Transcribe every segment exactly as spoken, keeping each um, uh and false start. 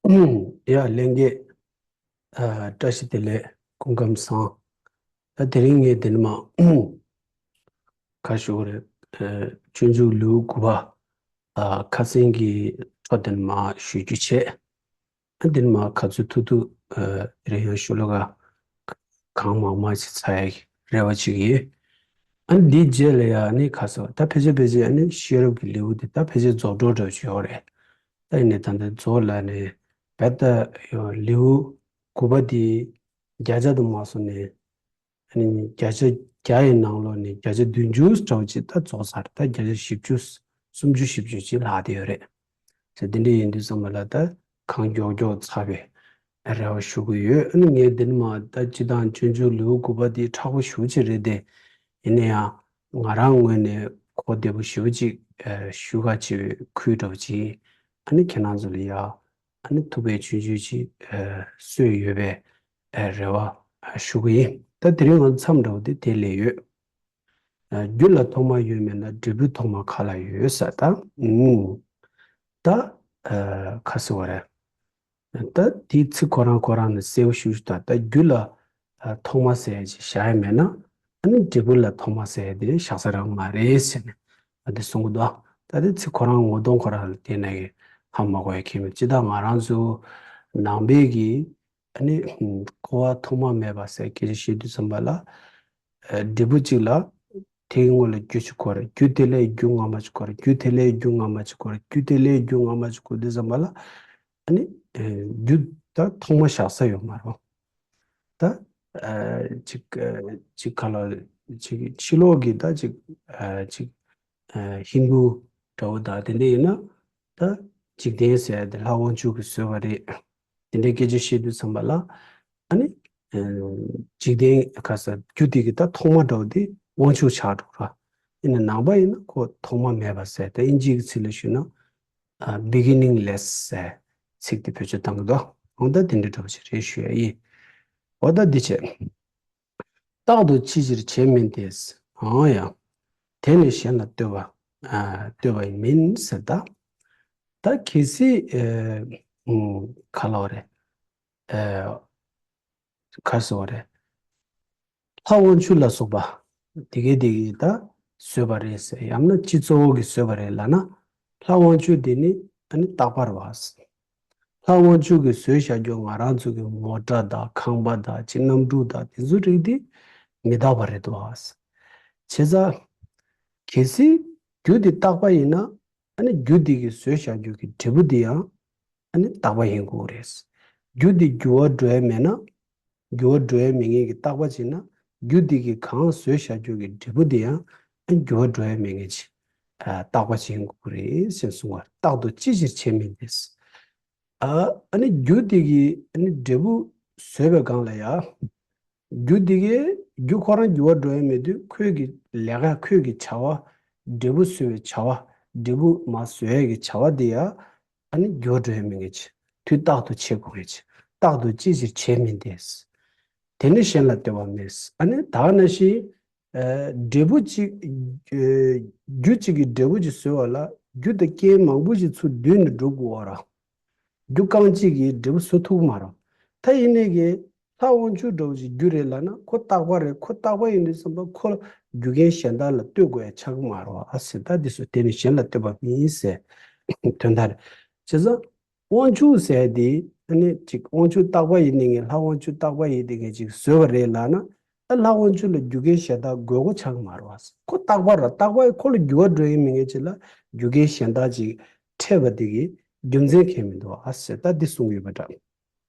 ཡ་ལྷན་རྒྱས། ཨ། བཀྲ་ཤིས་བདེ་ལེགས། སྐུ་ཁམས་བཟང་། ད་དེ་རིང་ངས་འདི་ནས་མར་ག་ཞུ་དགོས་རེད། ཨ། སྤྱོད་འཇུག་ལེའུ་དགུ་པ། ཨ། ཁ་སང་གི་འཕྲོ་འདི་ནས་མར་ཞུ་རྒྱུ་བྱས། ཨ། འདི་ནས་མར་ག་ཚོད་ཐུབ་ཐུབ། ཨ། དེ་རིང་ཡང་ཞུ་ལོ་ག་གང་མང་མང་ཞིག་ཚར་ཡག་གི་རེ་བ་བྱེད་ཀྱི་ཡོད། ཨ་ནི་འདིའི་རྗེས་ལ་ཡང་ཨ་ནི་ཁ་སང་ད་ཕལ་ཆེར་ཕལ་ཆེར་ཨ་ནི་ཤེས་རབ་ཀྱི་ལེའུ་འདི་ད་ཕལ་ཆེར་རྫོགས་འགྲོ་འདྲ་བོ་ཅིག་ཡོད་རེད། ད་ཡིན་ནའི་ད་ལྟ་རྫོགས་ལ་ནི་བེ་ད་ཡོད་ལེའུ་དགུ་པ་འདི་བརྒྱ་ཆ་དུ་མ་སོང་ནས། ཨ་ནི་བརྒྱ་ཆ་བརྒྱ་ཡི་ནང་ལོགས་ནས་བརྒྱ་ཆ་བདུན་ཅུ་འདྲ་བོ་ཅིག་ད་རྫོགས་ཚར། ད་བརྒྱ་ཆ་བཞི་བཅུ། སུམ་ཅུ་བཞི་བཅུ་ཅིག་ལྷག་བསྡད་ཡོད་རེད། ཟེར་དེ་འདྲ་ཡིན་དུས་ཙམ་པ་ལ་ད་གང་མགྱོགས་མགྱོགས་ཚར་བའི་རེ་བ་ཞུ་གི་ཡོད། ཨ་ནི་ངས་འདི་ནས་མར་ད་སྤྱིར་བཏང་སྤྱོད་འཇུག་ལེའུ་དགུ་པ་འདི་མཁྲེགས་པོ་ཞེ་པོ་ཅིག་རེད་དེ། ཡིན་ན་ཡང་ང་རང་ངོས་ནས་གོ་བདེ་པོ་ཞེ་པོ་ཅིག་ཨ། ཞུ་ག་བྱེད་པའི་ཁུལ་འདྲ་བོ་ཅིག་ཨ་ནི་ཁྱེད་རང་ཚོ་ལ་ཡ་ཨ་ནི་ཐུབ་པའི་ཆུང་ཆུང་ཅིག་ཨ། གསོས་ཡོད་པའི་ཨ། རེ་བ་ཨ། ཞུ་གི་ཡིན། ད་དེ་རིང་ང་མཚམས་འདྲ་བོ་དེ་དེ་ལས་ཡོད། ཨ། རྒྱུ་ལ་ཐོག་མ་ཡོད་མེད་ན་འབྲས་བུ་ཐོག་མ་ག་ལ་ཡོད་ཟེར་ད། ཨུམ། ད་ཨ། ག་ཟེར་བ་རེད། ད་དེའི་ཚིག་ཁོ་རང་ཁོ་རང་ནས་གསལ་པོ་ཞེ་པོ་ཞིག་ད། ད་རྒྱུ་ལ་ཨ། ཐོག་མ་ཟེར་ཡ་ཅིག་བཞག་ཡ་མེད་ན། ཨ་ནི་འབྲས་བུ་ལ་ཐོག་མ་ཟེར་ཡ་དེ་བཞག་ས་རང་མ་རེད་ཟེར་ནས་ཨ། དེ་གསུང་གི་འདུག་ད་དེ་ཚིག་ཁོ་རང་ངོ་གདོང་ཁོ་རང་ལ་བལྟས་ན་གི་ཧ་མ་གོ་ཡ་ཁྱད་མེད། སྤྱིར་བཏང་ང་རང་ཚོ་ནང་པའི་གི་ཨ་ནི་འཁོར་བ་ཐོག་མ་མེད་པ་ཟེར་སྐད་ཆ་བཤད་དུས་ཙམ་པ་ལ། ཨ། འབྲས་བུ་གཅིག་ལ་དེའི་སྔོན་ལ་རྒྱུ་གཅིག་དགོས་རེད། རྒྱུ་དེ་ལས་རྒྱུ་སྔ་མ་གཅིག་དགོས་རེད། རྒྱུ་དེ་ལས་རྒྱུ་སྔ་མ་གཅིག་དགོས་རེད། རྒྱུ་དེ་ལས་རྒྱུ་སྔ་མ་གཅིག་དགོས་དུས་ཙམ་པ་ལ། ཨ་ནི་ཨ། རྒྱུ་ད་ཐོག་མ་བཞག་ས་ཡོད་མ་རེད། ད་ཨ། ཅིག་ཨ། ཅིག་ག་ལ་ཅིག་ཕྱི་ལོགས་ཀྱི་ད་ཅིག་ཨ། ཅིག་ཨ། ཧིན་དུ་འདྲ་བོ་དང་དེ་འདྲ་ཡིན་ན། ད་འཇིག་རྟེན་ཟེར་ཡ་དེ་ལྷ་དབང་ཕྱུག་གིས་བཟོས་པ་རེད། དེ་འདྲའི་སྐད་ཆ་བཤད་དུས་ཙམ་པ་ལ། ཨ་ནི་ཨ། འཇིག་རྟེན་ག་ས་རྒྱུ་དེ་གི་ད་ཐོག་མ་འདྲ་བོ་དེ་དབང་ཕྱུག་ཆགས་འགྲོ་ར། ཡིན་ན་ནང་པ་ཡིན་ན་ཁོ་ཐོག་མ་མེད་པ་ཟེར། ད་དབྱིན་ཇིའི་ཚིག་ལ་ཞུས་ན་ཨ། beginningless ཟེར་ཚིག་དེ་བེད་སྤྱོད་བཏང་གི་འདུག་འོ་ད་དེ་འདྲ་འདྲ་བོ་ཞིག་རེད་ཞུ་ཡ་ཡིན། འོ་ད་འདི་བྱས། རྟག་ཏུ་ཅི་ཕྱིར་བྱས་མིན་ཏེ། འོ་ཡ། དེ་ནི་གཞན་ལ་ལྟོས་པ། ཨ། ལྟོས་པ་མིན་ཟེར་ད། ད་གལ་སྲིད་ཨ། ཨུམ། ག་ལབ་དགོས་རེད། ཨ། ག་ཟེར་དགོས་རེད། ལྷ་དབང་ཕྱུག་ལ་སོགས་པ་དེ་གས་དེ་གས་ད་བཟོས་པ་རེད་ཟེར། ཡང་ན་སྤྱི་གཙོ་བོ་གིས་བཟོས་པ་རེད་ལབ་ན། ལྷ་དབང་ཕྱུག་དེ་ནི་ཨ་ནི་རྟག་པ་རེད་བ། ལྷ་དབང་ཕྱུག་གིས་བཟོས་བཞག་རྒྱུ་ང་རང་ཚོ་གི་མོ་ཊ་དང་ཁང་པ་དང་ཅིག་གནམ་གྲུ་དང་དེ་ཚོའི་རིགས་དེ་མི་རྟག་པ་རེད་དོ། བྱས་ཙང་གལ་སྲིད་རྒྱུ་དེ་རྟག་པ་ཡིན་ན། ཨ་ནི་རྒྱུ་དེ་གིས་བཟོས་བཞག་རྒྱུ་གི་འབྲས་བུ་དེ་ཡང་ཨ་ནི་རྟག་པ་ཡིན་དགོས་རེད། རྒྱུ་དེ་འགྱུར་བ་འགྲོ་ཡ་མེད་ན། འགྱུར་བ་འགྲོ་ཡ་མེད་མཁན་གྱི་རྟག་པ་ཅིག་ན། རྒྱུ་དེ་གིས་གང་བཟོས་བཞག་རྒྱུ་གི་འབྲས་བུ་དེ་ཡང་ཨ་ནི་འགྱུར་བ་འགྲོ་ཡ་མེད་མཁན་ཅིག་ཨ། རྟག་པ་ཅིག་ཡིན་དགོས་རེད་ཟེར་གསུངས་པ། རྟག་ཏུ་ཅི་ཕྱིར་བྱས་མིན་ཏེ། ཨ། ཨ་ནི་རྒྱུ་དེ་གིས་ཨ་ནི་འབྲས་བུ་བཟོས་པའི་སྒང་ལ་ཡ། རྒྱུ་དེ་གིས་རྒྱུ་ཁོ་རང་འགྱུར་བ་འགྲོ་ཡ་མེད་དུས། ཁོའི་གི་ལས་ཀ། ཁོའི་གི་བྱ་བ། འབྲས་བུ་བཟོ་བའི་བྱ་བ། འབྲས་བུ་མར་བཟོ་ཡ་གི་བྱ་བ་དེ་ཡ་ཨ་ནི་འགྱུར་བ་འགྲོ་ཡ་མེད་མཁན་ཅིག་དུས་རྟག་ཏུ་བྱེད་དགོས་མཁན་ཅིག་རྟག་ཏུ་ཅི་ཕྱིར་བྱས་མིན་ཏེ། དེ་ནི་གཞན་ལ་ལྟོས་པ་མིན། ཨ་ནི་ད་ག་ནང་བཞིན། ཨ། འབྲས་བུ་གཅིག་ཨ། རྒྱུ་གཅིག་གིས་འབྲས་བུ་གཅིག་བཟོས་པ་ལ་རྒྱུ་དང་རྐྱེན་མང་པོ་ཞིག་ཚུར་བསྡུས་ནས་འགྲོ་དགོས་པ་རེད། རྒྱུ་རྐང་གཅིག་གིས་འབྲས་བུ་བཟོ་ཐུབ་ཀྱི་མ་རེད། ད་ཡིན་ནའི་གི་ལྷ་དབང་ཕྱུག་འདྲ་བོ་ཅིག་རྒྱུ་རེད་ལབ་ན་ཁོ་རྟག་པ་རེད། ཁོ་རྟག་པ་ཡིན་དུས་ཙམ་པ་ཁོ་ལ་རྒྱུ་རྐྱེན་གཞན་དག་ལ་ལྟོས་དགོས་ཡ་ཆགས་ཀྱི་མ་རེད་བ། ཨ་ཟེར། ད་འདི་ཚོ་དེ་ནི་གཞན་ལ་ལྟོས་པ་མིན་ཟེར་དོན་དག་རེད། བྱས་ཙང་། དབང་ཕྱུག་ཟེར་དེ་ཨ་ནི་ཅིག་དབང་ཕྱུག་རྟག་པ་ཡིན་ནི་ངས། ལྷ་དབང་ཕྱུག་རྟག་པ་ཡིན་དེ་ངས་ཅིག་བཟོས་པ་རེད་ལབ་ན། ཨ། ལྷ་དབང་ཕྱུག་ལ་རྒྱུ་རྐྱེན་གཞན་དག་དགོས་མཁོ་ཆགས་ཀྱི་མ་རེད་བ། ཁོ་རྟག་པ་རེད། རྟག་པ་ཡིས་ཁོ་ལ་འགྱུར་བ་འགྲོ་ཡི་མི་ངེས་ཅིག་ལ་རྒྱུ་རྐྱེན་གཞན་དག་ཅིག་འཕྲད་པ་དེ་གི་རྒྱུ་མཚན་ཁེལ་མི་འདུག་ཨ་ཟེར། ད་འདི་གསུང་གི་ཡོད་པ་འདྲ།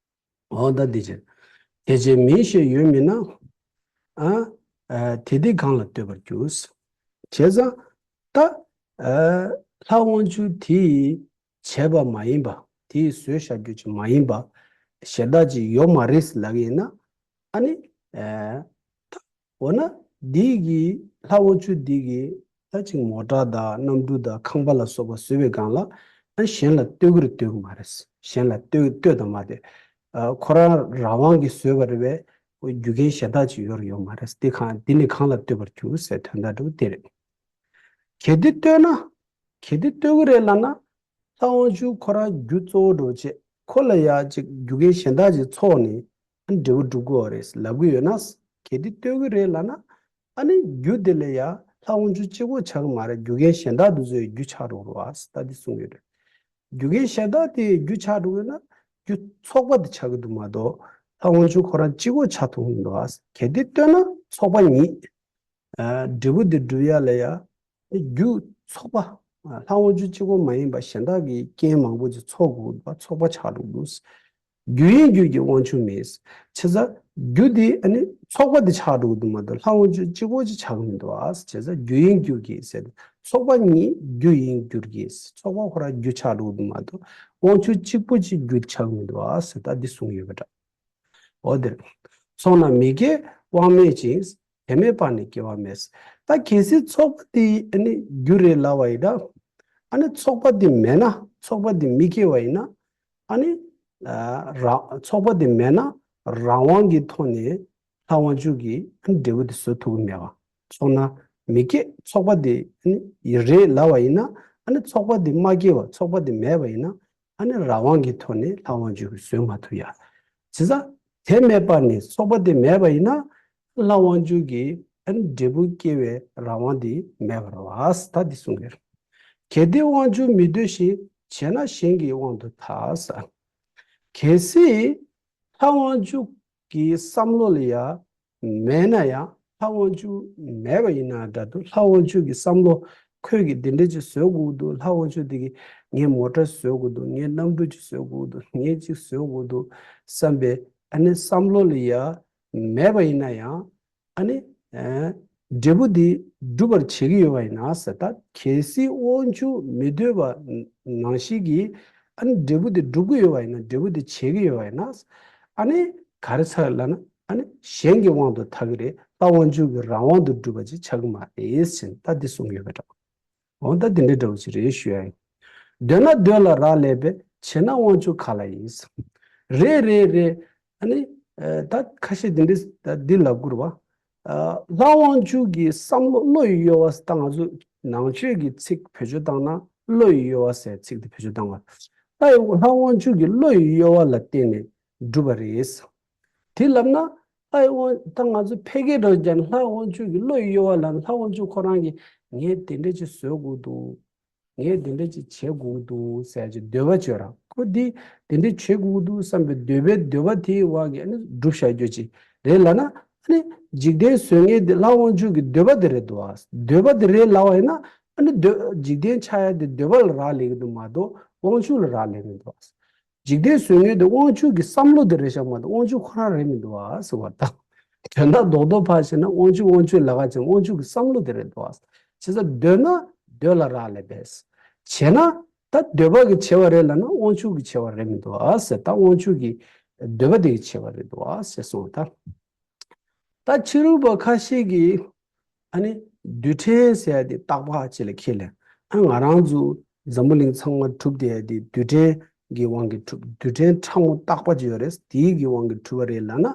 འོ་ད་འདི་བྱས། དེ་བྱས་མིན་ཞེས་ཡོད་མིན་ན། ཨ། ཨ། དེ་དེ་གང་ལ་ལྟོས་པར་འགྱུར། བྱས་ཙང་། ད། ཨ། ལྷ་དབང་ཕྱུག་དེ་ཡིས་བྱས་པ་མ་ཡིན་པ། དེ་ཡིས་བཟོས་བཞག་རྒྱུ་ཅིག་མ་ཡིན་པ། གཞན་དག་ཅིག་ཡོད་མ་རེད་ལབ་ཀྱི་ཡིན་ན། ཨ་ནི། ཨ། འོ་ན་འདི་གི་ལྷ་དབང་ཕྱུག་འདི་གིས་ད་ཅིག་མོ་ཊ་དང་གནམ་གྲུ་དང་ཁང་པ་ལ་སོགས་པ་བཟོས་པའི་སྒང་ལ། ཨ། གཞན་ལ་ལྟོས་ཀྱི་རེད་ལྟོས་ཀྱི་མ་རེད། གཞན་ལ་ལྟོས་ལྟོས་དང་མ་སྟེ། ཨ། ཁོ་རང་རང་དབང་གིས་བཟོས་པ་རེད་པས། རྒྱུ་རྐྱེན་གཞན་དག་ཅིག་ཡོད་རེད་ཡོད་མ་རེད། འདི་གང་འདི་ནི་གང་ལ་ལྟོས་པར་འགྱུར་ཟེར་དོན་དག་འདྲ་བོ་དེ་རེད། གལ་ཏེ་ལྟོས་ན། གལ་ཏེ་ལྟོས་ཀྱི་རེད་ལབ་ན། ལྷ་དབང་ཕྱུག་ཁོ་རང་རྒྱུ་གཙོ་བོ་འདྲ་བོ་བྱས། ཁོ་ལ་ཡ་ཅིག་རྒྱུ་རྐྱེན་གཞན་དག་ཅིག་ཚོགས་ནས་ཨ་ནི་འབྲས་བུ་སྒྲུབ་དགོས་པ་རེད་ལབ་གི་ཡོད་ན། གལ་ཏེ་ལྟོས་ཀྱི་རེད་ལབ་ན། ཨ་ནི་རྒྱུ་དེ་ལ་ཡ་ལྷ་དབང་ཕྱུག་གཅིག་པོ་ཆགས་ཀྱི་མ་རེད། རྒྱུ་རྐྱེན་གཞན་དག་དེ་ཚོའི་རྒྱུ་ཆགས་འགྲོ་གི་རེད་བ། ད་འདི་གསུང་གི་ཡོད་རེད། རྒྱུ་རྐྱེན་གཞན་དག་དེའི་རྒྱུ་ཆགས་འགྲོ་གི་ན་རྒྱུ་ཚོགས་པ་དེ་ཆགས་ཀྱི་འདུག་མ་གཏོགས་ལྷ་དབང་ཕྱུག་ཁོ་རང་གཅིག་པོ་ཆགས་ཐུབ་ཀྱི་མི་འདུག་བ། གལ་ཏེ་ལྟོས་ན་ཚོགས་པ་ཉིད། ཨ། འབྲས་བུ་དེ་སྒྲུབ་ཡ་ལ་ཡ། རྒྱུ་ཚོགས་པ། ཨ། ལྷ་དབང་ཕྱུག་གཅིག་པོ་མ་ཡིན་པ་གཞན་དག་གི་རྐྱེན་མང་པོ་ཅིག་ཚོགས་དགོས་པ། ཚོགས་པ་ཆགས་འགྲོ་གི་འདུག་རྒྱུ་ཡིན་རྒྱུ་གི་དབང་ཕྱུག་མེད། བྱས་ཙང་རྒྱུ་དེ་ཨ་ནི་ཚོགས་པ་དེ་ཆགས་འགྲོ་གི་འདུག་མ་གཏོགས་ལྷ་དབང་ཕྱུག་གཅིག་པོ་ཅིག་ཆགས་ཀྱི་མི་འདུག་བ། བྱས་ཙང་རྒྱུ་ཡིན་རྒྱུ་གི་ཟེར་ཏེ་ཚོགས་པ་ཉིད་རྒྱུ་ཡིན་རྒྱུར་གྱིས། ཚོགས་པ་ཁོ་རང་རྒྱུ་ཆགས་འགྲོ་གི་འདུག་མ་གཏོགས་དབང་ཕྱུག་གཅིག་པོ་ཅིག་རྒྱུ་ཆགས་ཀྱི་མི་འདུག་བ་ཟེར། ད་འདི་གསུངས་ཡོད་པ་འདྲ། འོ་དེ། ཚོགས་ན་མི་སྐྱེ་དབང་མེད་ཅིང་། དེ་མེད་པར་ནི་སྐྱེ་བ་མེད། ད་གལ་སྲིད་ཚོགས་པ་དེ་ཨ་ནི་རྒྱུ་རེད་ལབ་པ་ཡིན་ན། ཨ་ནི་ཚོགས་པ་དེ་མེད་ན། ཚོགས་པ་དེ་མི་སྐྱེ་བ་ཡིན་ན། ཨ་ནི། ཨ། རང་། ཚོགས་པ་དེ་མེད་ན་རང་དབང་གི་ཐོག་ནས་ལྷ་དབང་ཕྱུག་གིས་ཨ་ནི་འབྲས་བུ་དེ་བཟོ་ཐུབ་ཀྱི་མེད་པ། ཚོགས་ན་མི་སྐྱེ། ཚོགས་པ་དེ་ཨ་ནི་རེད་ལབ་པ་ཡིན་ན། ཨ་ནི་ཚོགས་པ་དེ་མ་སྐྱེ་བ། ཚོགས་པ་དེ་མེད་པ་ཡིན་ན། ཨ་ནི་རང་དབང་གི་ཐོག་ནས་ལྷ་དབང་ཕྱུག་གིས་བཟོས་མ་ཐུབ་ཡ། བྱས་ཙང་དེ་མེད་པར་ནི། ཚོགས་པ་དེ་མེད་པ་ཡིན་ན་ལྷ་དབང་ཕྱུག་གིས་ཨ་ནི་འབྲས་བུ་སྐྱེ་བའི་རང་དབང་དེ་མེད་པ་རེད་བ། ད་འདི་གསུངས་ཡོད། གལ་ཏེ་དབང་ཕྱུག་མི་འདོད་བཞིན། བྱས་ན་གཞན་གྱི་དབང་དུ་ཐལ་ཟེར། གལ་སྲིད་ལྷ་དབང་ཕྱུག་གི་བསམ་བློ་ལ་ཡ་མེད་ན་ཡང་། ལྷ་དབང་ཕྱུག་མེད་པ་ཡིན་ན་འདྲ་འདུག་ལྷ་དབང་ཕྱུག་གི་བསམ་བློ། ཁོས་ཀྱིས་འདི་འདྲ་ཅིག་བཟོ་དགོས་འདུག་ལྷ་དབང་ཕྱུག་དེ་གིས་ངས་མོ་ཊ་བཟོ་དགོས་འདུག་ངས་གནམ་གྲུ་ཅིག་བཟོ་དགོས་འདུག་ངས་ཅིག་བཟོ་དགོས་འདུག་བསམ་པའི་ཨ་ནི་བསམ་བློ་ལ་ཡ་མེད་པ་ཡིན་ན་ཡང་། ཨ་ནི། ཨ། འབྲས་བུ་དེ་སྒྲུབ་པར་བྱེད་ཀྱི་ཡོད་པ་ཡིན་ན་ཟེར། ད་གལ་སྲིད་དབང་ཕྱུག་མི་འདོད་པ་ནང་བཞིན་གྱི་ཨ་ནི་འབྲས་བུ་དེ་སྒྲུབ་ཀྱི་ཡོད་པ་ཡིན་ན། འབྲས་བུ་དེ་བྱེད་ཀྱི་ཡོད་པ་ཡིན་ན། ཨ་ནི་ག་རེ་ཆགས་ལབ་ན། ཨ་ནི་གཞན་གྱི་དབང་དུ་ཐལ་གྱི་རེད། ལྷ་དབང་ཕྱུག་གི་རང་དབང་དུ་སྒྲུབ་པ་ཅིག་ཆགས་ཀྱི་མ་རེད་ཟེར། ད་འདི་གསུངས་ཡོད་པ་འདྲ། འོ་ད་འདི་འདྲའི་འདྲ་བོ་ཅིག་རེད་ཞུ་ཡ་ཡིན། འདོད་ན་འདོད་ལ་རག་ལས་པས། བྱས་ན་དབང་ཕྱུག་ག་ལ་ཡིན། རེད་རེད་རེད། ཨ་ནི། ཨ། ད་ཁ་ཤས་འདི་འདྲ་ད་འདི་ལབ་དགོས་རེད་བ། ཨ། ལྷ་དབང་ཕྱུག་གི་བསམ་བློ། བློ་ཡི་གཡོ་བ། ད་ང་ཚོ་ནང་ཆོས་ཀྱི་ཚིག་བེད་སྤྱོད་བཏང་ན་བློ་ཡི་གཡོ་བ་ཟེར་ཚིག་དེ་བེད་སྤྱོད་བཏང་བ། ད་ལྷ་དབང་ཕྱུག་གི་བློ་ཡི་གཡོ་བ་ལ་བརྟེན་ནས་གྲུབ་པ་རེད། དེ་ལབ་ན། ལྷ་ཡི་དབང་། ད་ང་ཚོ་ཕལ་སྐད་འདྲ་བོ་བརྒྱབ་ན་ལྷ་དབང་ཕྱུག་གི་བློ་ཡི་གཡོ་བ་ལབ་ན། ལྷ་དབང་ཕྱུག་ཁོ་རང་གིས་ངས་དེ་འདྲ་ཅིག་བཟོ་དགོས་འདུག་ངས་དེ་འདྲ་ཅིག་བྱེད་དགོས་འདུག་ཟེར་ཅིག་འདོད་པ་བྱོས་ར། ཁོ་འདི་དེ་འདྲ་བྱེད་དགོས་འདུག་བསམ་པའི་འདོད་པའི་འདོད་པ་དེའི་དབང་གིས་ཨ་ནི་སྒྲུབ་བྱ་རྒྱུ་ཅིག་རེད་ལབ་ན། ཨ་ནི་འཇིག་རྟེན་བཟོ་མཁན་དེ་ལྷ་དབང་ཕྱུག་གི་འདོད་པ་དེ་རེད་འདུག་ཨ། འདོད་པ་དེ་རེད་ལབ་པ་ཡིན་ན། ཨ་ནི་འདོད། འཇིག་རྟེན་ཆགས་ཡ་དེ་འདོད་པ་ལ་རག་ལས་ཀྱི་འདུག་མ་གཏོགས་དབང་ཕྱུག་ལ་རག་ལས་མི་འདུག་ཨ། འཇིག་རྟེན་བཟོ་མཁན་དེ་དབང་ཕྱུག་གི་བསམ་བློ་དེ་རེད་ཤག་མ་གཏོགས་དབང་ཕྱུག་ཁོ་རང་རེད་མི་འདུག་ཨ་ཟེར་བ་དང་། དོན་དག་རྡོག་རྡོག་ཕར་བྱས་ན་དབང་ཕྱུག་དབང་ཕྱུག་ལབ་ཀ་ཅིག་དབང་ཕྱུག་གི་བསམ་བློ་དེ་རེད་འདུག་ཨ། བྱས་ཙང་འདོད་ན་འདོད་ལ་རག་ལས་པས། བྱས་ན་ད་འདོད་པ་གིས་བྱས་པ་རེད་ལབ་ན་དབང་ཕྱུག་གིས་བྱས་པ་རེད་མི་འདུག་ཨ་ཟེར། ད་དབང་ཕྱུག་གི་འདོད་པ་དེ་གིས་བྱས་པ་རེད་འདུག་ཨ་ཟེར་གསུངས་པ་དང་། ད་ཕྱི་རོལ་པ་ཁ་ཤས་ཀྱིས་ཨ་ནི་རྡུལ་ཕྲན་ཟེར་ཡ་དེ་རྟག་པ་ཅིག་ལ་ཁས་ལེན། ཨ། ང་རང་ཚོ་འཛམ་བུ་གླིང་ཚང་མ་གྲུབ་བསྡད་ཡ་དེ་རྡུལ་ཕྲན་གྱི་དབང་གིས་གྲུབ། རྡུལ་ཕྲན་ཕྲ་མོ་རྟག་པ་ཅིག་ཡོད་རེད། དེའི་གི་དབང་གིས་གྲུབ་པ་རེད་ལབ་ན།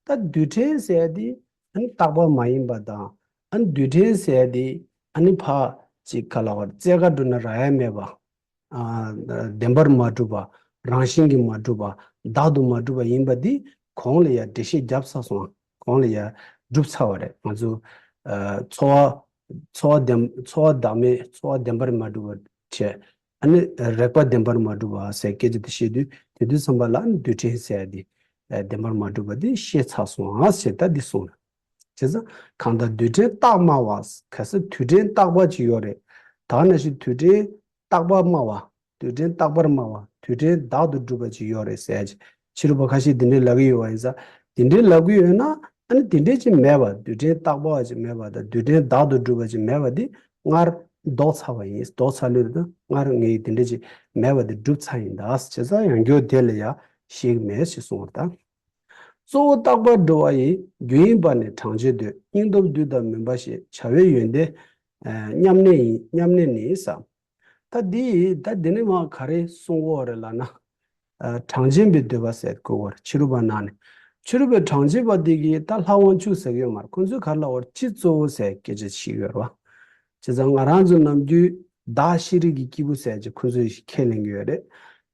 ད་རྡུལ་ཕྲན་ཟེར་ཡ་དེ་ཨ་ནི་རྟག་པ་མ་ཡིན་པ་དང་། ཨ་ནི་རྡུལ་ཕྲན་ཟེར་ཡ་དེ་ཨ་ནི་ཕར་ཅིག་ག་ལབ་དགོས་རེད། རྩལ་དགའ་འགྲོ་ན་རག་ཡ་མེད་པ། ཨ། བདེན་པར་མ་གྲུབ་པ། རང་བཞིན་གྱིས་མ་གྲུབ་པ། བདག་ཏུ་མ་གྲུབ་པ་ཡིན་པ་འདི་གོང་ལ་ཡ་འགྲེལ་བཤད་བརྒྱབ་ཚར་སོང་། གོང་ལ་ཡ་གྲུབ་ཚར་བ་རེད། ང་ཚོ། ཨ། ཚོར་བ། ཚོར་བ་བདེན། ཚོར་བ་བདག་མེད། ཚོར་བ་བདེན་པར་མ་གྲུབ་པ་བྱས། ཨ་ནི་རེག་པ་བདེན་པར་མ་གྲུབ་པ་ཟེར་སྐད་ཆ་དེ་བཤད་དུས། དེ་དུས་ཙམ་པ་ལ་རྡུལ་ཕྲན་ཟེར་ཡ་འདི་བདེན་པར་མ་གྲུབ་པ་འདི་བཤད་ཚར་སོང་ཨ་ཟེར་ད་འདི་གསུངས་རེད། བྱས་ཙང་གང་ལྟར་རྡུལ་ཕྲན་རྟག་སྨྲ་བ། གལ་སྲིད་རྡུལ་ཕྲན་རྟག་པ་ཅིག་ཡོད་རེད། ད་ནང་བཞིན་རྡུལ་ཕྲན་རྟག་པར་སྨྲ་བ། རྡུལ་ཕྲན་རྟག་པར་སྨྲ་བ། རྡུལ་ཕྲན་བདག་ཏུ་གྲུབ་པ་ཅིག་ཡོད་རེད་ཟེར་ཡ་ཅིག་ཕྱི་རོལ་པ་ཁ་ཤས་འདི་འདྲའི་ལབ་ཀྱི་ཡོད་པ་ཡིན་ཙང་། འདི་འདྲའི་ལབ་ཀྱི་ཡོད་ན། ཨ་ནི་འདི་འདྲའི་ཅིག་མེད་པ། རྡུལ་ཕྲན་རྟག་པ་ཅིག་མེད་པ་དང་། རྡུལ་ཕྲན་བདག་ཏུ་གྲུབ་པ་ཅིག་མེད་པ་འདི་སྔར་ལྡོག་ཚར་བ་ཡིན། ལྡོག་ཚར་ལོས་དང་། སྔར་ངས་འདི་འདྲའི་ཅིག་མེད་པ་འདི་གྲུབ་ཚར་ཡིན་ད། བྱས་ཙང་ཡང་བསྐྱར་དེ་ལ་ཡ་བཤད་ཀྱི་མེད་ཅེས་གསུངས་པ་དང་། གཙོ་བོ་རྟག་པར་འགྲོ་བ་ཡི། རྒྱུ་ཡིན་པ་ནི་གྲངས་ཅན་འདོད། སྙིང་སྟོབས་བདུད་དང་མུན་པ་ཞེས། བྱ་བའི་ཡོན་ཏན་མཉམ་གནས་ཡིན། མཉམ་གནས་ནི་ཟེར། ད་འདི་ད་འདི་ནས་མར་ག་རེ་གསུང་གི་ཡོད་རེད་ལབ་ན། ཨ། གྲངས་ཅན་པའི་འདོད་པ་ཟེར་གོ་གི་ཡོད་རེད། ཕྱི་རོལ་པ་ནང་ནས། ཕྱི་རོལ་པའི་གྲངས་ཅན་པ་འདི་གིས་ད་ལྷ་དབང་ཕྱུག་ཟེར་གི་ཡོད་མ་རེད། ཁོང་ཚོས་ག་རེ་ལབ་ཡོད་རེད། སྤྱི་གཙོ་བོ་ཟེར་སྐད་ཆ་བཤད་ཀྱི་ཡོད་རེད་བ། བྱས་ཙང་ང་རང་ཚོ་ནམ་རྒྱུན་བདག་ཤེས་རིག་གི་སྐྱེས་བུ་ཟེར་ཅིག་ཁོང་ཚོས་ཁས་ལེན་གྱི་ཡོད་རེད།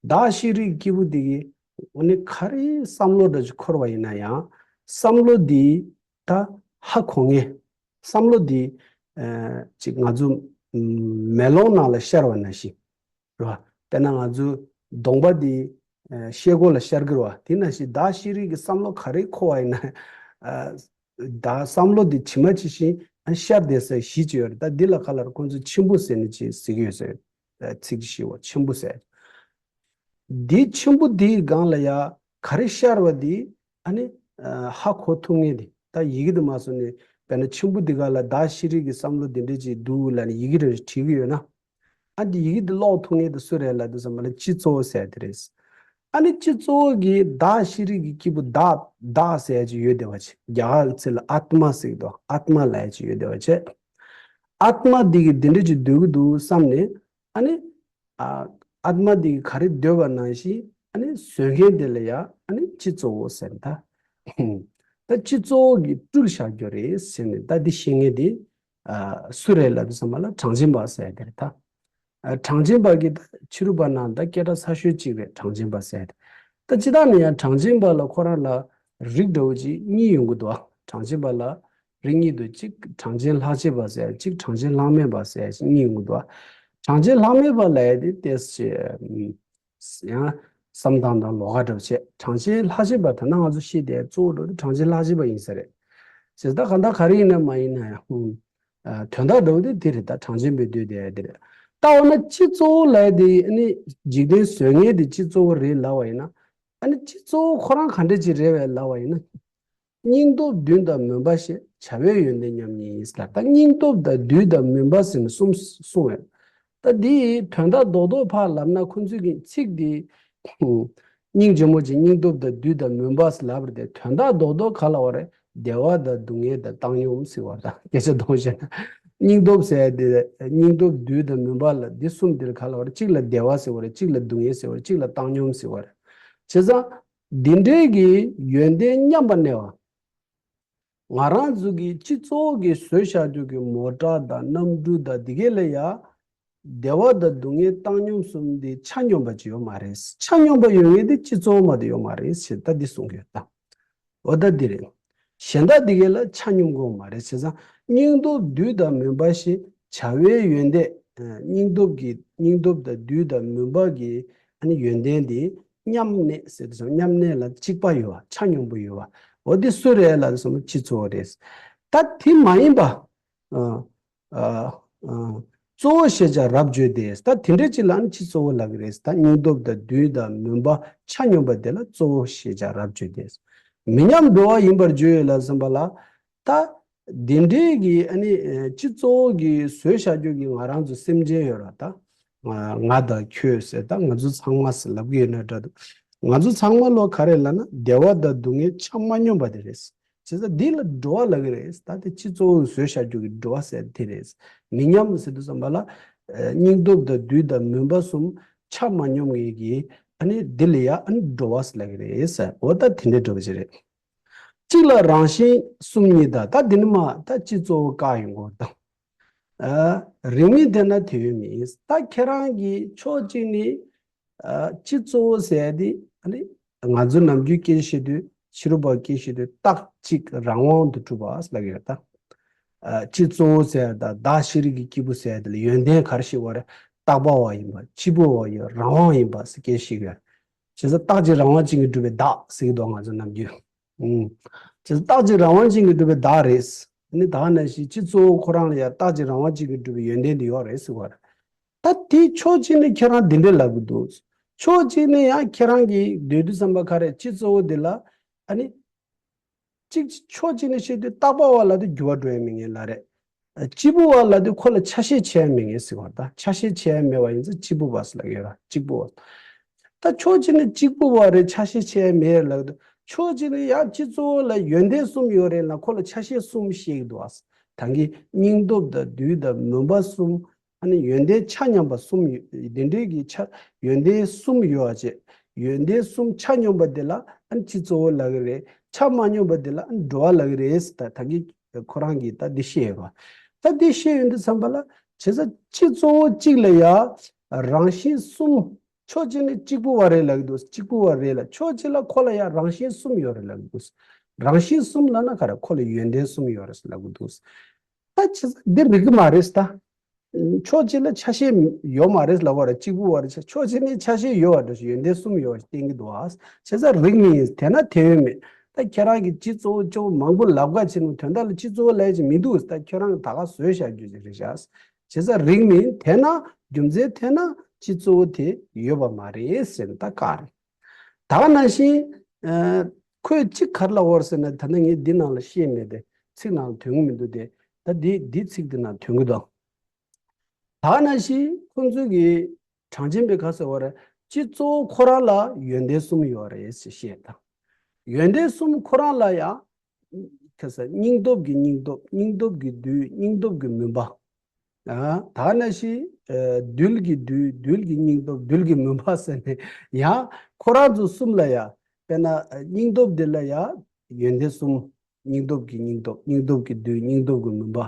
བདག་ཤེས་རིག་སྐྱེས་བུ་དེ་གིས་ཨ་ནི་ག་རེ་བསམ་བློ་འདྲ་ཅིག་འཁོར་བ་ཡིན་ན་ཡང་བསམ་བློ་དེ་ད་ཧ་གོ་ངེས། བསམ་བློ་དེ་ཅིག་ང་ཚོ་མེ་ལོང་ནང་ལ་ཤར་བ་ནང་བཞིན། རེད་བ། དཔེར་ན་ང་ཚོའི་གདོང་པ་འདི་ཤེལ་སྒོ་ལ་ཤར་གི་རེད་བ། དེ་ནང་བཞིན་བདག་ཤེས་རིག་གི་བསམ་བློ་ག་རེ་འཁོར་བ་ཡིན་ན། བདག་བསམ་བློ་འདི་ཇི་མ་ཇི་བཞིན་ཤར་བསྡད་ས་གཞི་ཅིག་ཡོད་རེད། ད་འདི་ལ་ཁ་ལར་ཁོང་ཚོས་ཆེན་པོ་ཟེར་ནས་ཅིག་ཟེར་གི་ཡོད་ཟེར། ཚིག་ཅིག་ཤེས་བ་ཆེན་པོ་ཟེར། འདི་ཆེན་པོ་འདིའི་སྒང་ལ་ཡ་ག་རེ་ཤར་བ་འདི་ཨ་ནི་ཧ་གོ་ཐུབ་ངེས་འདི། ད་ཡི་གེ་འདི་མ་སོང་ནས་དཔེར་ན་ཆེན་པོ་འདི་ག་ལ་བདག་ཤེས་རིག་གི་བསམ་བློ་འདི་འདྲ་ཅིག་འདུག་ལབ་ནས་ཡི་གེ་རེ་བྲིས་གི་ཡོད་ན། ཨ་འདི་ཡི་གེ་འདི་ཀློག་ཐུབ་ངེས་འདི་སུ་རེད་ལབ་དུས་ཙམ་པ་ལ་སྤྱི་གཙོ་བོ་ཟེར་དེ་རེད། ཨ་ནི་སྤྱི་གཙོ་བོ་གི་བདག་ཤེས་རིག་གི་སྐྱེས་བུ་བདག་བདག་ཟེར་ཅིག་ཡོད་བསྡད་པ་བྱས། རྒྱ་གར་གྱི་ཚིག་ལ་ཨཱཏྨ་ཟེར་གི་འདུག་ཨཱཏྨ་ལབ་ཅིག་ཡོད་བསྡད་པ་བྱས། ཨཱཏྨ་འདི་གི་འདི་འདྲ་ཅིག་འདོད་གི་འདུག་བསམ་ནས་ཨ་ནི། ཨ་ཨཱཏྨ་འདི་གི་ག་རེ་འདོད་པ་ནང་བཞིན་ཨ་ནི་བཟོ་མཁན་དེ་ལ་ཡ་ཨ་ནི་སྤྱི་གཙོ་བོ་ཟེར་ད། ད་སྤྱི་གཙོ་བོ་གི་སྤྲུལ་བཞག་རྒྱུ་རེད་ཟེར་ནས་ད་འདི་ཤེས་མཁན་དེ་ཨ་སུ་རེད་ལབ་དུས་ཙམ་པ་ལ་གྲངས་ཅན་པ་ཟེར་དེ་རེད་ད། ཨ་གྲངས་ཅན་པ་གི་ད་ཕྱི་རུ་པ་ནང་ད་སྐད་གྲགས་ཚ་ཤོས་གཅིག་རེད་གྲངས་ཅན་པ་ཟེར་དེ། ད་སྤྱི་བཏང་ནས་ཡང་གྲངས་ཅན་པ་ལ་ཁོ་རང་ལ་རིགས་འདྲ་བོ་ཅིག་གཉིས་ཡོང་གི་འདུག་ཨ། གྲངས་ཅན་པ་ལ་རིགས་གཉིས་འདུག་གཅིག་གྲངས་ཅན་ལྷག་བཅས་པ་ཟེར། གཅིག་གྲངས་ཅན་ལྷག་མེད་པ་ཟེར་གཉིས་ཡོང་གི་འདུག་ཨ། གྲངས་ཅན་ལྷག་མེད་པ་ལབ་ཡ་དེ་ཏོག་ཙམ་ཡང་བསམ་སྟངས་དང་ལོགས་ཀ་འདྲ་བོ་བྱས། གྲངས་ཅན་ལྷག་བཅས་པ་ད་ནང་ང་ཚོ་ཤེས་དེ་གཙོ་བོ་འདྲ་བོ་དེ་གྲངས་ཅན་ལྷག་བཅས་པ་ཡིན་ས་རེད། ཟེར་ད་གང་ལྟར་ག་རེ་ཡིན་ན་མ་ཡིན་ན་ཡང་། ཨ་དོན་དག་འདྲ་བོ་དེ་དེ་རེད། ད་གྲངས་ཅན་པའི་དུས་དེ་དེ་རེད། ད་འོ་ན་སྤྱི་གཙོ་བོ་ལབ་ཡ་དེ་ཨ་ནི་འཇིག་རྟེན་བཟོ་མཁན་དེ་སྤྱི་གཙོ་བོ་རེད་ལབ་པ་ཡིན་ན། ཨ་ནི་སྤྱི་གཙོ་བོ་ཁོ་རང་ག་འདྲ་ཅིག་རེད་བས་ལབ་པ་ཡིན་ན། སྙིང་སྟོབས་དུས་དང་མུན་པ་ཞེས། བྱ་བའི་ཡོན་ཏན་མཉམ་ཉིད་ཡིན་ལ། ད་སྙིང་སྟོབས་དང་དུས་དང་མུན་པ་ཟེར་ནས་གསུམ་གསུངས་ཡོད། ད་འདིའི་དོན་དག་རྡོག་རྡོག་ཕར་ལབ་ན་ཁོ་ཚོས་ཀྱི་ཚིག་འདི་སྙིང་རྗེ་མོ་ཅིག་སྙིང་སྟོབས་དང་དུས་དང་མུན་པ་ཟེར་ལབ་པ་རེད་དེ། དོན་དག་རྡོག་རྡོག་ག་ལབ་པ་རེད། བདེ་བ་དང་སྡུག་བསྔལ་དང་བཏང་སྙོམས་ཟེར་བ་དང་སྐད་ཆ་དོན་བཤད་ན། སྙིང་སྟོབས་ཟེར་དེ་སྙིང་སྟོབས་དུས་དང་མུན་པ་ལ་འདི་གསུམ་འདིར་ག་ལབ་པ་རེད། གཅིག་ལ་བདེ་བ་ཟེར་བ་རེད། གཅིག་ལ་སྡུག་བསྔལ་ཟེར་བ་རེད། གཅིག་ལ་བཏང་སྙོམས་ཟེར་བ་རེད། བྱས་ཙང་འདི་འདྲའི་གི་ཡོན་ཏན་མཉམ་པ་གནས་པ། ང་རང་ཚོ་གི་སྤྱི་གཙོ་བོ་གི་བཟོས་བཞག་རྒྱུ་གི་མོ་ཊ་དང་གནམ་གྲུ་དང་འདི་གས་ལ་ཡ། བདེ་བ་དང་སྡུག་བསྔལ་བཏང་སྙོམས་གསུམ་འདི་ཆ་སྙོམས་པ་ཅིག་ཡོད་མ་རེད། ཆ་སྙོམས་པ་ཡོད་མཁན་འདི་སྤྱི་གཙོ་བོ་མ་གཏོགས་ཡོད་མ་རེད་ཞེས་ད་འདི་གསུང་གི་ཡོད་ད། འོ་ད་འདི་རེད། གཞན་དག་འདི་གས་ལ་ཆ་སྙོམས་དགོས་མ་རེད། བྱས་ཙང་སྙིང་སྟོབས་དུས་དང་མུན་པ་ཞེས། བྱ་བའི་ཡོན་ཏན། སྙིང་སྟོབས་ཀྱི་སྙིང་སྟོབས་དང་དུས་དང་མུན་པ་གི་ཨ་ནི་ཡོན་ཏན་འདི་མཉམ་གནས་ཟེར་དུས་མཉམ་གནས་ལ་གཅིག་པ་ཡོད་པ། ཆ་སྙོམས་པོ་ཡོད་པ། འོ་འདི་སུ་རེད་ལབ་དུས་སྤྱི་གཙོ་བོ་རེད། ད་དེ་མ་ཡིན་པ། ཨ་ཨ་ཨ་གཙོ་བོ་ཞེས་བྱ་རབ་བརྗོད་དེ། ད་དེ་འདྲ་ཅིག་ལ་ཨ་ནི་སྤྱི་གཙོ་བོ་ལབ་ཀྱི་རེད། ད་སྙིང་སྟོབས་དང་དུས་དང་མུན་པ་ཆ་སྙོམས་པ་དེ་ལ་གཙོ་བོ་ཞེས་བྱ་རབ་བརྗོད་དེ། མི་མཉམ་འགྲོ་བ་ཡིན་པར་བརྗོད་ཡོད་ལ་ཟེར་བ་ལ། ད་འདི་འདྲའི་གི་ཨ་ནི་ཨ་སྤྱི་གཙོ་བོ་གི་བཟོས་བཞག་རྒྱུ་གི་ང་རང་ཚོ་སེམས་ཅན་ཡོད་ར། ད་ང་ང་དང་ཁྱོད་ཟེར་ད་ང་ཚོ་ཚང་མ་ཟེར་ལབ་ཀྱི་ཡོད་ན་འདྲ་འདུག་ང་ཚོ་ཚང་མ་ལོ་ག་རེ་ལབ་ན་བདེ་བ་དང་སྡུག་བསྔལ་ཆ་མ་སྙོམས་པ་དེ་རེད། བྱས་ཙང་འདི་ལ་འགྲོ་བ་ལབ་ཀྱི་རེད། ད་དེ་སྤྱི་གཙོ་བོ་བཟོས་བཞག་རྒྱུ་གི་འགྲོ་བ་ཟེར་དེ་རེད། མི་མཉམ་ཟེར་དུས་ཙམ་པ་ལ་ཨ་སྙིང་སྟོབས་དང་དུས་དང་མུན་པ་གསུམ་ཆ་མ་སྙོམས་ངེས་ཀྱི་ཨ་ནི་འདི་ལ་ཡ་ཨ་ནི་འགྲོ་བ་ཟེར་ལབ་ཀྱི་རེད་ཟེར། འོ་ད་དེ་འདྲའི་འགྲོ་བ་ཅིག་རེད། གཅིག་ལ་རང་བཞིན་གསུམ་ཉིད་དང་། ད་འདི་ནི་མ་ད་སྤྱི་གཙོ་བོ་བཀག་ཡོང་གོ་དང་། ཨ་རིང་མིན་དེ་ན་དེ་ཡོད་མིན། ད་ཁྱེད་རང་གི་ཕྱོགས་གཅིག་ནི་ཨ་སྤྱི་གཙོ་བོ་ཟེར་དེ་ཨ་ནི་ང་ཚོ་ནམ་རྒྱུན་སྐད་བཤད་དུས་ཕྱི་རུ་བ་སྐད་བཤད་དུས་རྟག་གཅིག་རང་དབང་དུ་གྲུབ་པ་ལབ་ཀྱི་ཡོད་ད། ཨ་སྤྱི་གཙོ་བོ་ཟེར་དང་བདག་ཤེས་རིག་གི་སྐྱེས་བུ་ཟེར་དེ་ལ་ཡོན་ཏན་ག་རེ་ཞིག་ཡོད་རེད། རྟག་པ་བ་ཡིན་པ། གཅིག་པུ་བ་ཡིན། རང་དབང་ཡིན་པ་ཟེར་སྐད་བཤད་ཀྱི་ཡོད། བྱས་ཙང་རྟག་གཅིག་རང་དབང་ཅན་གྱིས་གྲུབ་པའི་བདག་ཟེར་གྱི་འདུག་ང་ཚོ་ནམ་རྒྱུན། ཨུམ། བྱས་ཙང་རྟག་གཅིག་རང་དབང་ཅན་གྱིས་གྲུབ་པའི་བདག་རེད། ཨ་ནི་ད་ག་ནང་བཞིན་སྤྱི་གཙོ་བོ་ཁོ་རང་ལ་ཡང་རྟག་གཅིག་རང་དབང་ཅན་གྱིས་གྲུབ་པའི་ཡོན་ཏན་དེ་ཡོད་རེད་ཟེར་བ་རེད། ད་དེའི་ཕྱོགས་གཅིག་ནས་ཁྱེད་རང་འདི་འདྲས་ལབ་ཀྱི་འདུག་ཕྱོགས་གཅིག་ནས་ཡང་ཁྱེད་རང་གིས་འདོད་དུས་ཙམ་པ་ག་རེ་སྤྱི་གཙོ་བོ་འདི་ལ་ཨ་ནི། གཅིག་ཕྱོགས་གཅིག་ནས་བཤད་དུས་རྟག་པ་བ་ལབ་དུས་འགྱུར་བ་འགྲོ་ཡ་མེད་ངེས་ལབ་རེད། གཅིག་པུ་བ་ལབ་དུས་ཁོ་ལ་ཆ་ཤས་ཆེ་ཡ་མེད་ངེས་ཟེར་བ་དང་། ཆ་ཤས་ཆེ་ཡ་མེད་པ་ཡིན་ཙང་གཅིག་པུ་བ་ཟེར་ལབ་ཡོད་ར། གཅིག་པུ་བ། ད་ཕྱོགས་གཅིག་ནས་གཅིག་པུ་བ་རེད། ཆ་ཤས་ཆེ་ཡ་མེད་ལབ་དུས་ཕྱོགས་གཅིག་ནས་ཡང་སྤྱི་གཙོ་བོ་ལ་ཡོན་ཏན་གསུམ་ཡོད་རེད་ལ་ཁོ་ལ་ཆ་ཤས་གསུམ་བཤད་ཀྱི་འདུག་ཨ། ད་གིན་སྙིང་སྟོབས་དང་དུས་དང་མུན་པ་གསུམ། ཨ་ནི་ཡོན་ཏན་ཆ་མཉམ་པ་གསུམ་ཡོད། དེ་འདྲའི་གི་ཆ་ཡོན་ཏན་གསུམ་ཡོད་པ་བྱས། ཡོན་ཏན་གསུམ་ཆ་སྙོམས་པ་དེ་ལ་ཨ་ནི་སྤྱི་གཙོ་བོ་ལབ་ཀྱི་རེད། ཆ་མ་སྙོམས་པ་དེ་ལ་ཨ་ནི་འགྲོ་བ་ལབ་ཀྱི་རེད་ཟེར། ད་ད་གིན་ཁོ་རང་གིས་ད་འདི་བཤད་ཡོད་པ། ད་འདི་བཤད་ཡོང་དུས་ཙམ་པ་ལ་བྱས་ཙང་སྤྱི་གཙོ་བོ་གཅིག་ལ་ཡ་རང་བཞིན་གསུམ་ ཕྱོགས་གཅིག་ནས་གཅིག་པུ་བ་རེད་ལབ་ཀྱི་འདུག་གཅིག་པུ་བ་རེད་ལ། ཕྱོགས་གཅིག་ལ་ཁོ་ལ་ཡང་རང་བཞིན་གསུམ་ཡོད་རེད་ལབ་ཀྱི་འདུག་རང་བཞིན་གསུམ་ལབ་ན་ག་རེ། ཁོ་ལ་ཡོན་ཏན་གསུམ་ཡོད་རེད་ལབ་ཀྱི་འདུག་ད་བྱས་ཙང་འདི་རིགས་མ་རེད་ད། ཕྱོགས་གཅིག་ལ་ཆ་ཤས་ཡོད་མ་རེད་ལབ་པ་རེད། གཅིག་པུ་བ་རེད། ཕྱོགས་གཅིག་ནས་ཆ་ཤས་ཡོད་པ་འདྲ་ཞིག་ཡོན་ཏན་གསུམ་ཡོད་པ་ཞིག་བསྟན་གྱི་འདུག་ཨ། བྱས་ཙང་རིགས་མི་ཡིན། དེས་ན་དེ་ཡོད་མེད། ད་ཁྱེད་རང་གིས་སྤྱི་གཙོ་བོ་ཅུང་མང་པོ་ལབ་ག་བྱས་ནས་དོན་དག་ལ་སྤྱི་གཙོ་བོ་ལབ་ཡ་ཅིག་མི་འདུག་ད་ཁྱོད་རང་གིས་ད་ག་བཟོས་བཞག་རྒྱུ་ཅིག་རེད་ཤག་བྱས་ཙང་རིགས་མི་ཡིན། དེས་ན་རྒྱུ་མཚན་དེས་ན་སྤྱི་གཙོ་བོ་དེ་ཡོད་པ་མ་རེད་ཟེར་ནས་ད་བཀག་རེད། ད་ག་ནང་བཞིན། ཨ། ཁོས་གཅིག་ག་རེ་ལབ་པ་རེད་ཟེར་ན། ད་ནི་ངས་འདི་ནང་ལ་བཤད་མེད་དེ། ཚིག་ནང་ལ་ཐོན་གྱི་མི་འདུག་སྟེ། ད་འདི་འདི་ཚིག་འདི་ནང་ཐོན་གྱི་འདུག་ད་ག་ནང་བཞིན་ཁོང་ཚོས་ཀྱི་གྲངས་ཅན་པའི་ཁ་ཟེར་བ་རེད། སྤྱི་གཙོ་བོ་ཁོ་རང་ལ་ཡོན་ཏན་གསུམ་ཡོད་རེད་ཟེར་བཤད་དང་། ཡོན་ཏན་གསུམ་ཁོ་རང་ལ་ཡང་། ཁ་ཟེར་སྙིང་སྟོབས་ཀྱི་སྙིང་སྟོབས། སྙིང་སྟོབས་ཀྱི་རྡུལ། སྙིང་སྟོབས་ཀྱི་མུན་པ། ཨ། ད་ག་ནང་བཞིན། ཨ། རྡུལ་གྱི་རྡུལ། རྡུལ་གྱི་སྙིང་སྟོབས། རྡུལ་གྱི་མུན་པ་ཟེར་ནས་ཡང་ཁོ་རང་ཚོ་གསུམ་ལ་ཡང་། དཔེར་ན་སྙིང་སྟོབས་འདི་ལ་ཡང་ཡོན་ཏན་གསུམ། སྙིང་སྟོབས་ཀྱི་སྙིང་སྟོབས། སྙིང་སྟོབས་ཀྱི་རྡུལ། སྙིང་སྟོབས་ཀྱི་མུན་པ།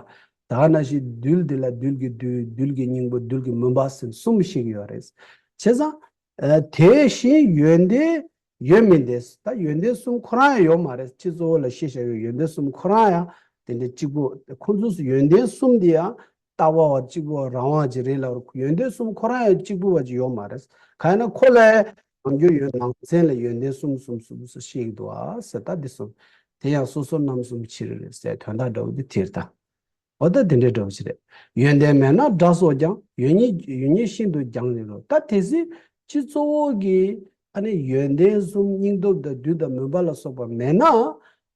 ད་ག་ནང་བཞིན་རྡུལ་འདི་ལ་རྡུལ་གྱི་རྡུལ། རྡུལ་གྱི་སྙིང་པོ། རྡུལ་གྱི་མུན་པ་ཟེར་གསུམ་ཞིག་ཡོད་རེད། བྱས་ཙང་། ཨ། དེ་བཞིན་ཡོན་ཏན་ཡོད་མིན་ཏེ། ད་ཡོན་ཏན་གསུམ་ཁོ་རང་ཡང་ཡོད་མ་རེད། སྤྱི་གཙོ་བོ་ལ་བཤད་བཞག་ཡོད། ཡོན་ཏན་གསུམ་ཁོ་རང་ཡང་དེ་འདྲ་གཅིག་པུ། ཁོང་ཚོས་ཡོན་ཏན་གསུམ་དེ་ཡང་ལྟ་བ་བ་གཅིག་པུ་རང་དབང་ཅིག་རེད་ལབ་རེད། ཡོན་ཏན་གསུམ་ཁོ་རང་ཡང་གཅིག་པུ་བ་ཅིག་ཡོད་མ་རེད། གང་ཡིན་ན་ཁོ་ལ་ནང་རྒྱུ་ཡོད། ནང་ཚན་ལ་ཡོན་ཏན་གསུམ་གསུམ་གསུམ་གསུམ་བཤད་ཀྱི་འདུག་ཨ་ཟེར། ད་འདི་གསུམ་དེ་ཡང་སོ་སོར་རྣམ་གསུམ་ཕྱེ་རེད་ཟེར། དོན་དག་འདྲ་བོ་འདི་དེ་རེད་ད། འོ་ད་དེ་འདྲའི་འདྲ་བོ་ཞིག་རེད། ཡོན་ཏན་མེད་ན་དགྲ་སོགས་ཀྱང་། ཡོད་ཉིད་ཡོད་ཉིད་ཤིན་ཏུ་རྒྱང་རིང་རོ། ད་དེ་སྲིད་སྤྱི་གཙོ་བོ་གི་ཨ་ནི་ཡོན་ཏན་གསུམ། སྙིང་སྟོབས་དང་རྡུལ་དང་མུན་པ་ལ་སོགས་པ་མེད་ན།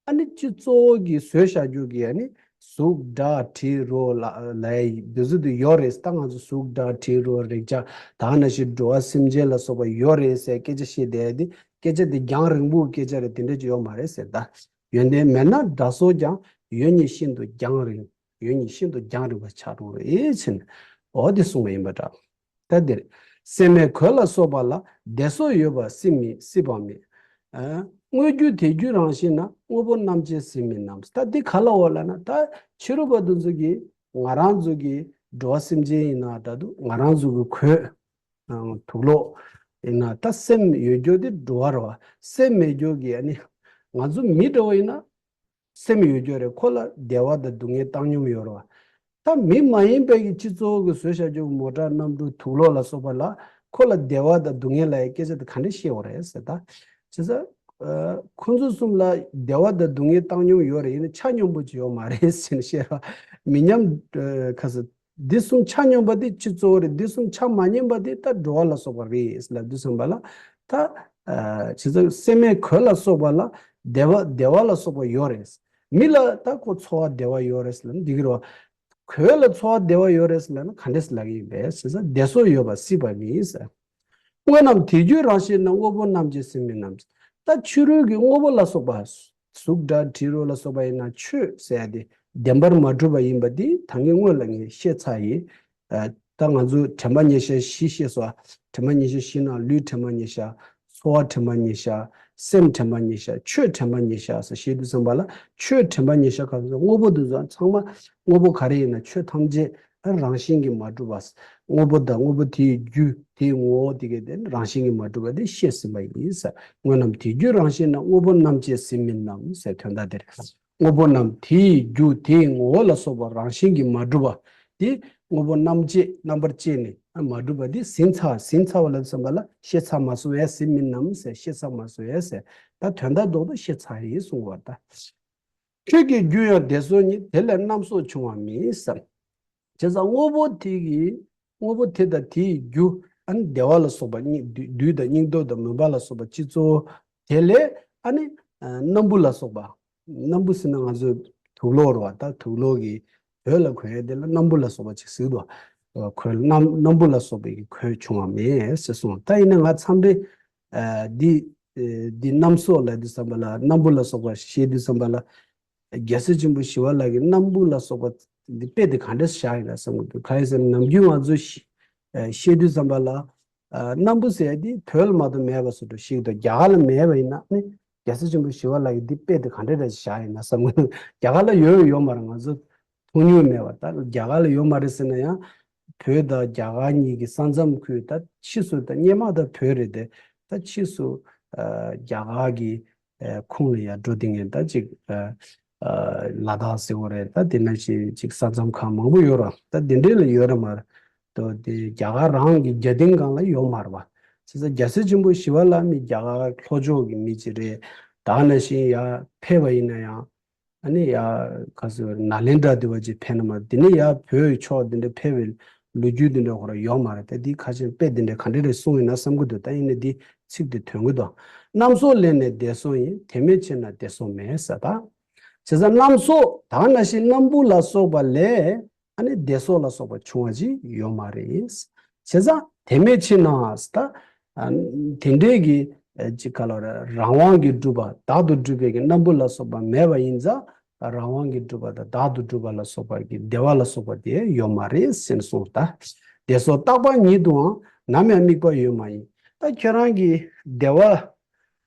ཨ་ནི་སྤྱི་གཙོ་བོ་གི་བཟོས་བཞག་རྒྱུ་གི་ཨ་ནི་གཟུགས་སྒྲ་དྲི་རོ་ལ་ལ་ཡི་འདི་ཚོ་དེ་ཡོད་རེད། ད་ང་ཚོ་གཟུགས་སྒྲ་དྲི་རོ་རེག་བྱ། ད་ག་ནང་བཞིན་འགྲོ་བ་སེམས་ཅན་ལ་སོགས་པ་ཡོད་རེད་ཟེར་སྐད་ཆ་བཤད་བསྡད་དེ། སྐད་ཆ་དེ་རྒྱང་རིང་པོའི་སྐད་ཆ་རེད། དེ་འདྲ་ཅིག་ཡོད་མ་རེད་ཟེར་ད། ཡོན་ཏན་མེད་ན་དགྲ་སོགས་ཀྱང་། ཡོད་ཉིད་ཤིན་ཏུ་རྒྱང་རིང་། ཡོད་ཉིད་ཤིན་ཏུ་རྒྱང་རིང་བ་ཆགས་འགྲོ་རེད་ཟེར་ནས། འོ་དེ་གསུངས་པ་ཡིན་པ་འདྲ། ད་འདིར། སེམས་མེད་གོས་ལ་སོགས་པ་ལ། བདེ་སོགས་ཡོད་པ་སྲིད་མི་སྲིད་པ་མེད། ཨ། དངོས་རྒྱུ་དེ་རྒྱུའི་རང་བཞིན་ན། དངོས་པོ་རྣམ་བཅད་སྲིད་མིན་ནམ། ད་འདི་ག་ལ་འོ་ལབ་ན། ད་ཕྱི་རོལ་པ་དེ་ཚོ་གིས་ང་རང་ཚོ་གི་འགྲོ་བ་སེམས་ཅན་ཡིན་ན་འདྲ་འདུག་ང་རང་ཚོ་གི་གོས། ཨང་། དུག་ལོག་ཡིན་ན། ད་སེམས་ཡོད་རྒྱུ་དེ་འགྲོ་བ་རེད་བ། སེམས་མེད་རྒྱུ་གི་ཨ་ནི་ང་ཚོ་མི་འདྲ་བོ་ཡིན་ན་སེམས་ཡོད་རྒྱུ་རེད། ཁོ་ལ་བདེ་བ་དང་སྡུག་བསྔལ་བཏང་སྙོམས་ཡོད་རེད་བ། ད་མི་མ་ཡིན་པའི་གི་སྤྱི་གཙོ་བོ་གི་བཟོས་བཞག་རྒྱུ་མོ་ཊ་གནམ་གྲུ་དུག་ལོག་ལ་སོགས་པ་ལ་ཁོ་ལ་བདེ་བ་དང་སྡུག་བསྔལ་ལབ་ཡའི་སྐད་ཆ་དེ་ག་འདྲ་བཤད་དགོས་རེད་ཟེར་ད། བྱས་ཙང་། ཨ། ཁོང་ཚོ་གསུམ་ལ་བདེ་བ་དང་སྡུག་བསྔལ་བཏང་སྙོམས་ཡོད་རེད། ཡིན་ན་ཆ་སྙོམས་པོ་ཅིག་ཡོད་མ་རེད་ཟེར་ནས་བཤད་ར། མི་མཉམ། ཨ། ཁ་ས། འདི་གསུམ་ཆ་སྙོམས་པ་དེ་སྤྱི་གཙོ་བོ་རེད། འདི་གསུམ་ཆ་མ་སྙོམས་པ་དེ་ད་འགྲོ་བ་ལ་སོགས་པ་རེད་ལབ་དུས་ཙམ་པ་ལ། ད། ཨ། བྱས་ཙང་སེམས་མེད་གོས་ལ་སོགས་པ་ལ་བདེ་བ་བདེ་བ་ལ་སོགས་པ་ཡོད་རེད། མི་ལ་ད་ཁོ་འཚོ་བ་བདེ་བ་ཡོད་རེད་ལབ་ན་འགྲིག་གི་རེད་བ། གོས་ལ་འཚོ་བ་བདེ་བ་ཡོད་རེད་ལབ་ན་ག་འདྲས་ལབ་ཀྱི་ཡིན་པས་ཟེར་ན། བདེ་སོགས་ཡོད་པ་སྲིད་པ་མིན་ཟེར། དངོས་རྣམས་དེ་རྒྱུའི་རང་བཞིན་ན། དངོས་པོ་རྣམ་བཅད་སྲིད་མིན་ནམ། ད་ཕྱི་རོལ་གྱི་དངོས་པོ་ལ་སོགས་པ། གཟུགས་སྒྲ་དྲི་རོ་ལ་སོགས་པ་ཡིན་ན་ཆོས་ཟེར་ཡ་དེ་བདེན་པར་མ་གྲུབ་པ་ཡིན་པ་འདི་ད་ངས་སྔོན་ལ་ངས་བཤད་ཚར་ཡིན། ཨ། ད་ང་ཚོ་དྲན་པ་ཉེར་ཞག་བཞི་བཤད་སོང་། དྲན་པ་ཉེར་ཞག་བཞི་ནང་ལུས་དྲན་པ་ཉེར་ཞག་སོལ་བ་དྲན་པ་ཉེར་ཞག་སེམས་དྲན་པ་ཉེར་ཞག་ཆོས་དྲན་པ་ཉེར་ཞག་ཟེར་བཤད་དུས་ཙམ་པ་ལ། ཆོས་དྲན་པ་ཉེར་ཞག་ག་ཚོད། དངོས་པོ་འདི་ཚོ་ཚང་མ་དངོས་པོ་ག་རེ་ཡིན་ན་ཆོས་ཐམས་ཅད་རང་བཞིན་གྱིས་མ་གྲུབ་པ། དངོས་པོ་དང་དངོས་པོ་དེའི་རྒྱུ་དེའི་ངོ་བོ་དེ་གའི་དེ་རང་བཞིན་གྱིས་མ་གྲུབ་པ་དེ་བཤད་ཟིན་པ་ཡིན་ཟེར། དངོས་རྣམས་དེ་རྒྱུའི་རང་བཞིན་ན། དངོས་པོ་རྣམ་བཅད་སྲིད་མིན་ནམ་ཟེར། དོན་དག་དེ་རེད། དངོས་པོ་རྣམས་དེའི་རྒྱུ་དེའི་ངོ་བོ་ལ་སོགས་པ་རང་བཞིན་གྱིས་མ་གྲུབ་པ་དེ། དངོས་པོ་རྣམ་བཅད་རྣམ་པར་བཅད་ནས་མ་གྲུབ་པ་དེ་ཟིན་ཚར། ཟིན་ཚར་བ་ལ་བསམ་པ་ལ་བཤད་ཚར་མ་སོང་བས་སྲིད་མིན་ནམ་ཟེར། བཤད་ཚར་མ་སོང་བས་ཟེར། ད་དོན་དག་རྡོག་རྡོག་བཤད་ཚར་ཡིན་གསུང་བ་ད། ཁྱོད་ཀྱི་རྒྱུ་ཡང་བདེ་སོགས་ཉིད། དེ་ལས་རྣམ་སོགས་བྱུང་བ་མིན་ཟེར། བྱས་ཙང་དངོས་པོ་དེ་གི། དངོས་པོ་དེ་དང་དེའི་རྒྱུ། ཨ་ནི་བདེ་བ་ལ་སོགས་པ་གཉིས། རྡུལ་དང་སྙིང་སྟོབས་དང་མུན་པ་ལ་སོགས་པ་སྤྱི་གཙོ་བོ་དེ་ལས། ཨ་ནི་སྣམ་བུ་ལ་སོགས་པ། སྣམ་བུ་ཟེར་ན་ང་ཚོ་དུག་ལོག་རེད་བ། ད་དུག་ལོག་གི་གོས་ལ་གོན་ཡ་དེ་ལ་སྣམ་བུ་ལ་སོགས་པ་ཅིག་ཟེར་འདུག་བ། གོས་སྣམ་སྣམ་བུ་ལ་སོགས་པའི་གི་གོས་བྱུང་བ་མེད་ཟེར་གསུངས། ད་ཡིན་ན་ང་མཚམས་རེ། ཨ། འདི། ཨ། འདི་རྣམ་སོགས་ལབ་དུས་ཙམ་པ་ལ། སྣམ་བུ་ལ་སོགས་པ་བཤད་དུས་ཙམ་པ་ལ། རྒྱལ་སྲས་ཆེན་པོ་ཞི་བ་ལྷ་གིས་སྣམ་བུ་ལ་སོགས་པ་འདི་དཔེ་དེ་ག་འདྲས་བཞག་ཡིན་ན་བསམ་གྱི་འདུག་གང་ཡིན་ཟེར་ན་ནམ་རྒྱུན་ང་ཚོས་ཤི། ཨ། བཤད་དུས་ཙམ་པ་ལ། ཨ། སྣམ་བུ་ཟེར་ཡ་འདི་བོད་ལ་མ་གཏོགས་མེད་པ་བཟོ་འདྲ་ཞིག་འདུག་རྒྱ་གར་ལ་མེད་པ་ཡིན་ན་ནི། རྒྱལ་སྲས་ཆེན་པོ་ཞི་བ་ལྷ་གིས་འདི་དཔེ་དེ་ག་འདྲས་འདྲ་ཞིག་བཞག་ཡིན་ན་བསམ་གྱི་འདུག་རྒྱ་གར་ལ་ཡོད་ཡོད་མ་རེད། ང་ཚོ་མཐོང་མྱོང་མེད་པ། ད་རྒྱ་གར་ལ་ཡོད་མ་རེད་ཟེར་ན་ཡང་། བོད་དང་རྒྱ་གར་གཉིས་ཀྱི་ས་མཚམས་ཁུལ། ད་ཕྱིས་སུ་ད་སྔོན་མ་ད་བོད་རེད་དེ། ད་ཕྱིས་སུ་ཨ་རྒྱ་གར་གྱི་ཨ་ཁོངས་ལ་ཡར་འགྲོ་དེ་ངས་ད་ཅིག་ཨ་ཨ་ལ་དྭགས་ཟེར་བ་རེད། ད་དེ་ནང་བཞིན་ཅིག་ས་མཚམས་ཁག་མང་པོ་ཡོད་ར། ད་དེ་འདྲས་ལ་ཡོད་ར་མ་རེད་དོ། དེ་རྒྱ་གར་རང་གི་རྒྱ་སྡིངས་སྒང་ལ་ཡོད་མ་རེད་པ། བྱས་ཙང་རྒྱལ་སྲས་ཆེན་པོ་ཞི་བ་ལྷ་མི་རྒྱ་གར་ལྷོ་ཕྱོགས་ཀྱི་མི་ཅིག་རེད། ད་ནང་བཞིན་ཡར་ཕེབས་པ་ཡིན་ན་ཡང་། ཨ་ནི་ཡ་ག་ཟེར་ནཱ་ལེནྡྲ་དེ་བ་ཅིག་ཕེབས་ན་མ། དེ་ནས་ཡ་བོད་ཕྱོགས་དེ་འདྲ་ཕེབས་པའི་ལོ་རྒྱུས་དེ་འདྲ་ཁོ་རང་ཡོད་མ་རེད། ད་འདི་ཁ་ཆེམས་དཔེ་དེ་འདྲ་ག་འདྲ་རེ་གསུངས་ཡིན་ན་བསམ་གི་འདུག། ད་ཡིན་ནའི་འདི་ཚིག་དེ་དོན་གི་འདུག། གནམ་སྲོ་ལེན་ནས་བདེ་སྲོ་ཡིན། དེ་མེད་ཕྱིར་ན་བདེ་སྲོ་མེད་ཟེར་ད། བྱས་ཙང་གནམ་སྲོ་ད་ག་ནང་བཞིན་སྣམ་བུ་ལ་སོགས་པ་ལས། ཨ་ནི་བདེ་སྲོག་ལ་སོགས་པ་བྱུང་བ་ཅིག་ཡོད་མ་རེད། བྱས་ཙང་དེ་མེད་ཕྱིར་ན་ཟེར་ད། ཨ་དེ་འདྲའི་གི་ཨ་ཅིག་ག་ལ་རེད། རང་དབང་གིས་གྲུབ་པ་བདག་ཏུ་གྲུབ་པའི་གི་སྣམ་བུ་ལ་སོགས་པ་མེད་པ་ཡིན་ཙང་། རང་དབང་གིས་གྲུབ་པ་དང་བདག་ཏུ་གྲུབ་པ་ལ་སོགས་པ་གི་བདེ་བ་ལ་སོགས་པ་དེ་ཡོད་མ་རེད་ཟེར་ནས་གསུངས་ད། བདེ་སྲོག་རྟག་པ་ཉིད་དུའང་ནམ་ཡང་དམིགས་པ་ཡོད་མ་ཡིན། ད་ཁྱོད་རང་གི་བདེ་བ།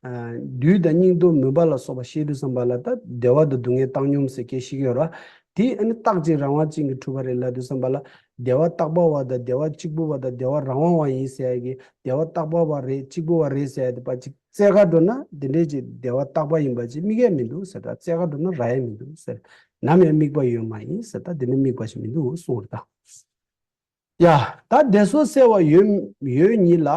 ཨ་བདུད་དང་སྙིང་རྡུལ་མུན་པ་ལ་སོགས་པ་ཤེས་དུས་ཙམ་པ་ལ། ད་བདེ་བ་དང་སྡུག་བསྔལ་བཏང་སྙོམས་ཟེར་སྐད་ཤེས་ཀྱི་ཡོད་ར། དེ་ཨ་ནི་རྟག་གཅིག་རང་དབང་གཅིག་གིས་གྲུབ་པ་རེད་ལབ་དུས་ཙམ་པ་ལ། བདེ་བ་རྟག་པ་བ་དང་བདེ་བ་གཅིག་པུ་བ་དང་བདེ་བ་རང་དབང་བ་ཡིན་ཟེར་ཡ་གི། བདེ་བ་རྟག་པ་བ་རེད་གཅིག་པུ་བ་རེད་ཟེར་ཡ་དེ་ཕར་ཅིག་བཙལ་ག་འགྲོ་ན་དེ་འདྲའི་ཅིག་བདེ་བ་རྟག་པ་ཡིན་པ་ཅིག་དམིགས་ཡ་མི་འདུག་ཟེར། ད་བཙལ་ག་འགྲོ་ན་རག་ཡ་མི་འདུག་ཟེར། ནམ་ཡང་དམིགས་པ་ཡོད་མ་ཡིན་ཟེར། ད་དེ་ནི་དམིགས་པ་ཞིག་མི་འདུག་གསུངས་རེད་ད། ཡ། ད་བདེ་སོགས་གསལ་བ་ཡོད་ཡོད་ཉིད་ལ།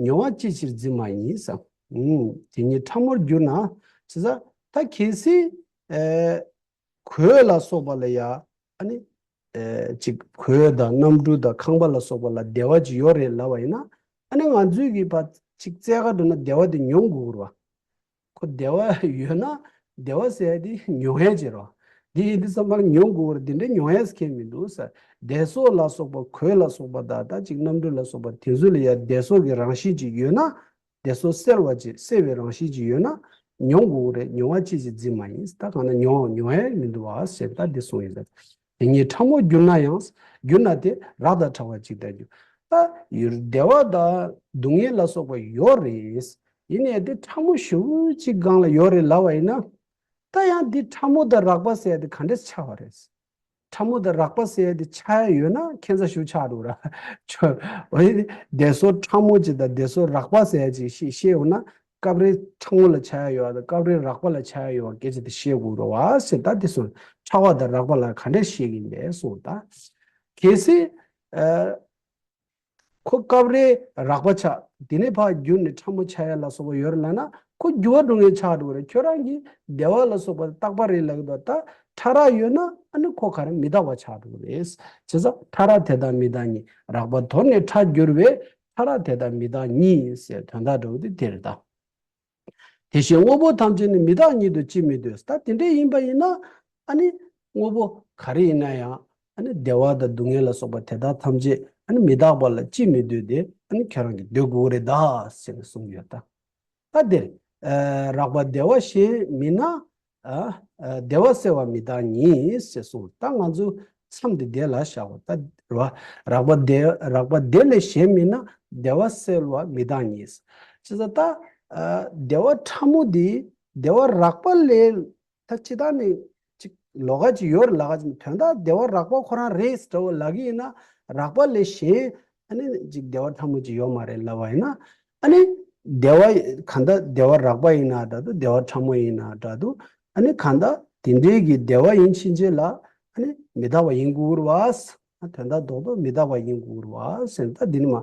མྱོང་བ་ཅི་ཕྱིར་འཛིན་མ་ཡིན་ཟེར། ཨུམ། དེ་ཉིད་ཕྲ་མོར་གྱུར་ན། ཅི་ཟེར། ད་གལ་སྲིད་ཨེ་གོས་ལ་སོགས་པ་ལ་ཡ། ཨ་ནི་ཨེ་ཅིག་གོས་དང་གནམ་གྲུ་དང་ཁང་པ་ལ་སོགས་པ་ལ་བདེ་བ་ཅིག་ཡོད་རེད་ལབ་པ་ཡིན་ན། ཨ་ནི་ང་ཚོས་ཀྱི་ཕར་ཅིག་བཙལ་ག་འགྲོ་ན་བདེ་བ་དེ་མྱོང་དགོས་རེད་བ། ཁོ་བདེ་བ་ཡོད་ན། བདེ་བ་ཟེར་ཡ་དེ་མྱོང་ཡ་ཅིག་རེད། དེ་ཡིན་དུས་ཙམ་པ་ལ་མྱོང་དགོས་རེད། དེ་འདྲའི་མྱོང་ཡ་ཟེར་མཁན་མི་འདུག་ཟེར། བདེ་སོགས་ལ་སོགས་པ་གོས་ལ་སོགས་པ་དང་ད་ཅིག་གནམ་གྲུ་ལ་སོགས་པ་དེ་ཚོ་ལ་ཡ་བདེ་སོགས་ཀྱི་རང་བཞིན་ཅིག་ཡོད་ན། བདེ་སོགས་གསལ་བ་ཅིག་གསལ་བའི་རང་བཞིན་ཅིག་ཡོད་ན། མྱོང་དགོས་རེད། མྱོང་བ་ཅི་ཞིག་འཛིན་མ་ཡིན། ད་གང་ན་མྱོང་མྱོང་ཡ་མི་འདུག་བ་ཟེར། ད་འདི་གསུངས་ཡིན་ཟེར། དེ་ཉིད་ཕྲ་མོར་གྱུར་ན་ཡང་། གྱུར་ན་དེ་རགས་དང་ཕྲ་བ་ཅིག་ལྟར་འགྱུར། ད་ཡུལ་བདེ་བ་དང་སྡུག་བསྔལ་ལ་སོགས་པ་ཡོད་རེད། ཡིན་ནའི་དེ་ཕྲ་མོ་ཞེ་པོ་ཅིག་སྒང་ལ་ཡོད་རེད་ལབ་པ་ཡིན་ན། ད་ཡང་འདི་ཕྲ་མོ་དང་རགས་པ་ཟེར་ཡ་དེ་ག་འདྲས་ཆགས་པ་རེད། ཕྲ་མོ་དང་རགས་པ་ཟེར་ཡ་དེ་ཆགས་ཡ་ཡོད་ན་ཁྱད་མཚར་ཞེ་པོ་ཆགས་འདུག་ར། ཁྱོད་འོ་ཡིན་བདེ་སོགས་ཕྲ་མོ་ཅིག་དང་བདེ་སོགས་རགས་པ་ཟེར་ཡ་ཅིག་ཤེས་ཤེས་ཡོང་ན། སྐབས་རེ་ཕྲ་མོ་ལ་ཆགས་ཡ་ཡོད་པ་དང་སྐབས་རེ་རགས་པ་ལ་ཆགས་ཡ་ཡོད་པ་སྐད་ཆ་དེ་ཤེས་དགོས་རེད་བ་ཟེར། ད་དེ་སོང་ཕྲ་བ་དང་རགས་པ་ལ་ག་འདྲས་ཤེས་ཀྱི་ཡིན་པས་གསུངས། ད་གལ་སྲིད་ཨ་ཁོ་སྐབས་རེ་རགས་པ་ཆགས། དེ་ནས་ཕར་བསྒྱུར་ནས་ཕྲ་མོ་ཆགས་ཡ་ལ་སོགས་པ་ཡོད་རེད་ལབ་ན། ཁོ་འགྱུར་བ་འགྲོ་མཁན་ཆགས་འགྲོ་གི་རེད། ཁྱོད་རང་གིས་བདེ་བ་ལ་སོགས་པ་རྟག་པ་རེད་ལབ་ཀྱི་འདུག། ད་ཕྲ་རགས་ཡོད་ན་ཨ་ནི་ཁོ་ག་རེ་མི་རྟག་པ་ཆགས་འགྲོ་གི་རེད། བྱས་ཙང་ཕྲ་རགས་དེ་དག་མི་རྟག་ཉིད། རགས་པ་དོར་ནས་ཕྲ་འགྱུར་བས། ཕྲ་རགས་དེ་དག་མི་རྟག་ཉིད་ཟེར་དོན་དག་འདྲ་བོ་དེ་དེ་རེད་ད། དེ་བཞིན་དངོས་པོ་ཐམས་ཅད་ནི་མི་རྟག་ཉིད་དུ་ཅིས་མི་འདོད། ད་དེ་འདྲ་ཡིན་པ་ཡིན་ན། ཨ་ནི་དངོས་པོ་ག་རེ་ཡིན་ན་ཡང་ཨ་ནི་བདེ་བ་དང་སྡུག་བསྔལ་ལ་སོགས་པ་དེ་དག་ཐམས་ཅད་ཨ་ནི་མི་རྟག་པ་ལ་ཅིས་མི་འདོད་དེ། ཨ་ནི་ཁྱེད་རང་གིས་འདོད་དགོས་རེད་ད་ཟེར་ནས་གསུངས་ཡོད་ད། ད་འདིར་ཨ་རགས་པ་བདེ་བ་གཞན་མིན་ན། ཨ་ཨ་བདེ་བ་གསལ་བ་མི་རྟག་ཉིད་ཟེར་གསུངས། ད་ང་ཚོ་མཚམས་འདི་བསྡད་ལ་བཞག་པ་ད་རེད་བ། རགས་པ་བདེ་རགས་པ་བདེ་ལས་གཞན་མིན་ན། བདེ་བ་གསལ་བ་མི་རྟག་ཉིད། ཅེས་ད་ཨ་བདེ་བ་ཕྲ་མོ་འདི་བདེ་བ་རགས་པ་ལས། ད་ཅི་ད་ནི་ཅིག་ལོགས་ཀ་ཅིག་ཡོད་རེད་ལབ་ཀ་ཅིག་དོན་དག་བདེ་བ་རགས་པ་ཁོ་རང་རེད་འདྲ་བོ་ལབ་ཀྱི་ཡིན་ན། རགས་པ་ལས་གཞན་ཨ་ནི་ཅིག་བདེ་བ་ཕྲ་མོ་ཅིག་ཡོད་མ་རེད་ལབ་པ་ཡིན་ན། ཨ་ནི་བདེ་བ་གང་ལྟར་བདེ་བ་རགས་པ་ཡིན་ན་འདྲ་འདུག། བདེ་བ་ཕྲ་མོ་ཡིན་ན་འདྲ་འདུག། ཨ་ནི་གང་ལྟར་དེ་འདྲའི་གི་བདེ་བ་ཡིན་ཕྱིན་ཆད་ལ་ཨ་ནི་མི་རྟག་པ་ཡིན་དགོས་རེད་བ། དོན་དག་རྡོག་རྡོག་མི་རྟག་པ་ཡིན་དགོས་རེད་བ་ཟེར། ད་འདི་ནི་མ།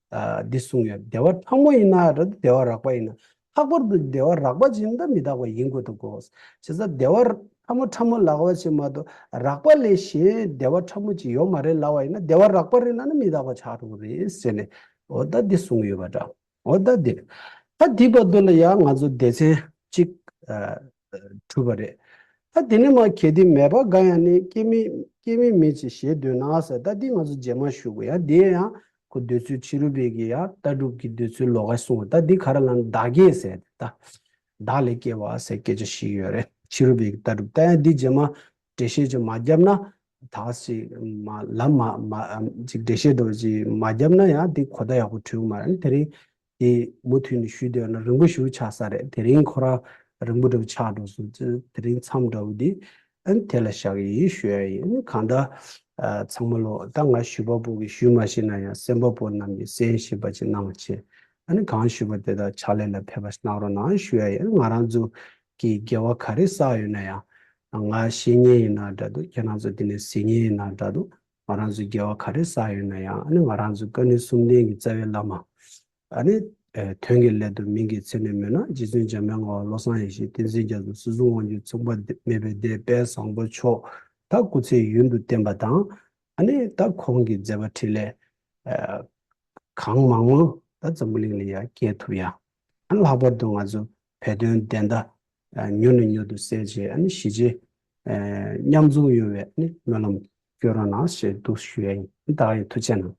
ཨ་འདི་གསུངས་ཡོད། བདེ་བ་ཕྲ་མོ་ཡིན་ན་རེད། བདེ་བ་རགས་པ་ཡིན་ན། ལྷག་པར་དུ་བདེ་བ་རགས་པ་ཅིག་ཡིན་ན་མི་རྟག་པ་ཡིན་དགོས་འདུག་གོ། བྱས་ཙང་བདེ་བ་ཕྲ་མོ་ཕྲ་མོ་ལབ་པ་ཅིག་མ་གཏོགས་རགས་པ་ལས་གཞན་བདེ་བ་ཕྲ་མོ་ཅིག་ཡོད་མ་རེད་ལབ་པ་ཡིན་ན། བདེ་བ་རགས་པ་རེད་ལབ་ན་མི་རྟག་པ་ཆགས་འགྲོ་གི་རེད་ཟེར་ནས། འོ་ད་འདི་གསུངས་ཡོད་པ་འདྲ། འོ་ད་འདི་རེད། ད་འདི་བར་དུ་ལ་ཡང་ང་ཚོ་སྡེ་ཚན་གཅིག་ཨ་གྲུབ་པ་རེད། ད་དེ་ནས་མར་གལ་ཏེ་མེད་པ་འགའ་ཡང་ནི། སྐྱེ་མེད་སྐྱེ་མེད་མིན་ཅེས་ཞེས་འདོད་ན་ཟེར། ད་འདི་ང་ཚོ་རྗེས་མ་ཞུ་དགོས་ཡ། དེ་ཡང་ཁོ་འདོད་ཚུལ་ཕྱི་རོལ་པའི་གི་ཡ་ལྟ་གྲུབ་ཀྱི་འདོད་ཚུལ་ལོགས་ཀ་གསུངས། ད་འདི་ག་རེ་ལབ་ན་བདག་སྐྱེ་ཟེར། ད་བདག་ལས་སྐྱེ་བ་ཟེར་སྐད་ཆ་ཞིག་ཡོད་རེད། ཕྱི་རོལ་པའི་གི་ལྟ་གྲུབ། ད་ཡང་འདི་རྗེས་མ་འགྲེལ་བཤད་ཅིག་མ་བརྒྱབ་ན། ད་ཅིག་མ་ལབ་མ་མ་ཅིག་འགྲེལ་བཤད་འདྲ་བོ་ཅིག་མ་བརྒྱབ་ན་ཡང་འདི་གོ་བརྡ་ཡག་པོ་འཕྲོད་ཀྱི་མ་རེད། དེ་རིང་དེ་མུ་མཐུད་ནས་ཞུས་བསྡད་ན་རིང་པོ་ཞེ་པོ་ཆགས་ས་རེད། དེ་རིང་ཁོ་རང་རིང་པོ་འདྲ་པོ་ཆགས་འགྲོ་སོང་། དེ་རིང་མཚམས་འདྲ་པོ་འདི་ཨ་ནི་དེ་ལ་བཞག་གི་ཡིན་ཞུ་ཡ་ཡིན། གང་ལྟར་ ཚང་མ་ལོ་ད་ང་ཞུ་བ་པོ་གི་ཞུ་མ་ཤེས་ན་ཡང་གསན་པ་པོ་རྣམས་ཀྱིས་གསན་ཤེས་པ་ཅིག་གནང་བྱས། ཨ་ནི་གང་ཞུ་བ་དེ་དག་ཕྱག་ལས་ལ་ཕེབས་པ་ཞིག་གནང་རོགས་གནང་ཞུ་ཡ་ཡིན། ང་རང་ཚོ་གི་དགེ་བ་ག་རེ་བསགས་ཡོད་ན་ཡང་། ང་བཤེས་གཉེན་ཡིན་ན་འདྲ་འདུག་ཁྱེད་རང་ཚོ་དེ་ནས་གཟིགས་གཉེན་ཡིན་ན་འདྲ་འདུག་ང་རང་ཚོ་དགེ་བ་ག་རེ་བསགས་ཡོད་ན་ཡང་། ཨ་ནི་ང་རང་ཚོ་ཀ་ནི་གསུམ་ལྡན་གྱི་རྩ་བའི་བླ་མ། ཨ་ནི་དོན་གྱི་སླད་དུ་མིང་གི་མཚན་ནས་སྨོས་ན། རྗེ་བཙུན་འཇམ་དཔལ་དབྱངས་བློ་བཟང་ཡེ་ཤེས་བསྟན་འཛིན་རྒྱ་མཚོ་སྲིད་གསུམ་དབང་སྒྱུར་མཚུངས་པ་མེད་པའི་སྡེ་དཔལ་བཟང་པོ་མཆོག་ད་སྐུ་ཚེ་ཡུན་དུ་བརྟན་པ་དང་། ཨ་ནི་ད་ཁོང་གི་མཛད་པ་འཕྲིན་ལས་གང་མང་མང་ད་འཛམ་བུ་གླིང་ལ་ཡང་སྐྱེལ་ཐུབ་ཡ། ཨ་ནི་ལྷག་པར་དུ་ང་ཚོ་བོད་དོན་བདེན་མཐའ་མྱུར་ནས་མྱུར་དུ་གསལ་བྱེད། ཨ་ནི་གཞིས་བྱེས་མཉམ་འཛོམས་ཡོང་བའི་ཨ་ནི་སྨོན་ལམ་སྐྱོན་རོགས་གནང་ཞེས་འདུག་ཞུ་ཡ་ཡིན། ད་ག་ཡིན། ཐུགས་རྗེ་གནང་།